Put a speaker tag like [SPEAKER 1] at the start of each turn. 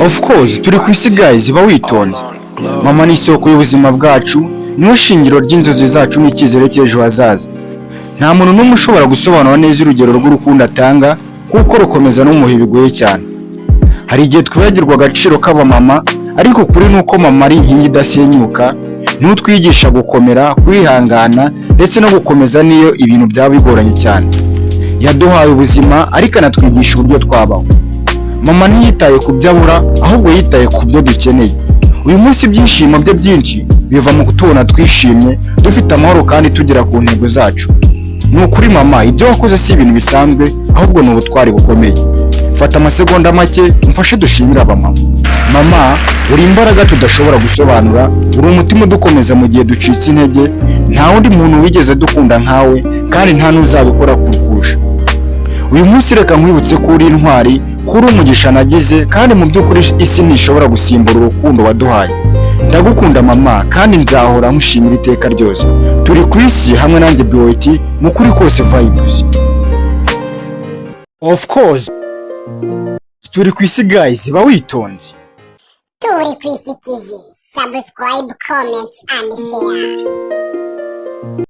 [SPEAKER 1] Of course, turi ku isi guys, ba witonze. Mama ni isoko y'ubuzima bwacu, niwe shingiro ry'inzozi zacu n'icyizere cy'ejo hazaza. Nta muntu n'umwe ushobora gusobanura neza urugero rw'urukundo atanga, kuko rukomeza no mu bihe bigoye cyane. Hari igihe twibagirwa agaciro k'abamama, ariko ukuri ni uko mama ari inkingi idasenyuka, niwe utwigisha gukomera, kwihangana ndetse no gukomeza n'iyo ibintu byaba bigoranye cyane. Yaduhaye ubuzima, ariko anatwigisha uburyo twabaho. Mama ntiyitaye ku byo abura, ahubwo yitaye ku byo dukeneye. Uyu munsi ibyishimo bye byinshi biva mu kutubona twishimye, dufite amahoro kandi tugera ku ntego zacu. Ni ukuri mama, ibyo wakoze si ibintu bisanzwe, ahubwo ni ubutwari bukomeye. Fata amasegonda make umfashe dushimire abamama. Mama, uri imbaraga tudashobora gusobanura, uri umutima udukomeza mu gihe ducitse intege. Nta wundi muntu wigeze dukunda nkawe, kandi nta n'uzabikora kukurusha. Uyu munsi reka nkwibutse ko uri intwari, ko uri umugisha nagize, kandi mu by'ukuri isi ntishobora gusimbura urukundo waduhaye. Ndagukunda mama, kandi nzahora nkushimira iteka ryose. Turi ku isi hamwe nanjye BOT mu kuri kose vibes. Of course, turi ku isi guys, ba witonze.
[SPEAKER 2] Turi ku Isi TV. Subscribe, comment and share.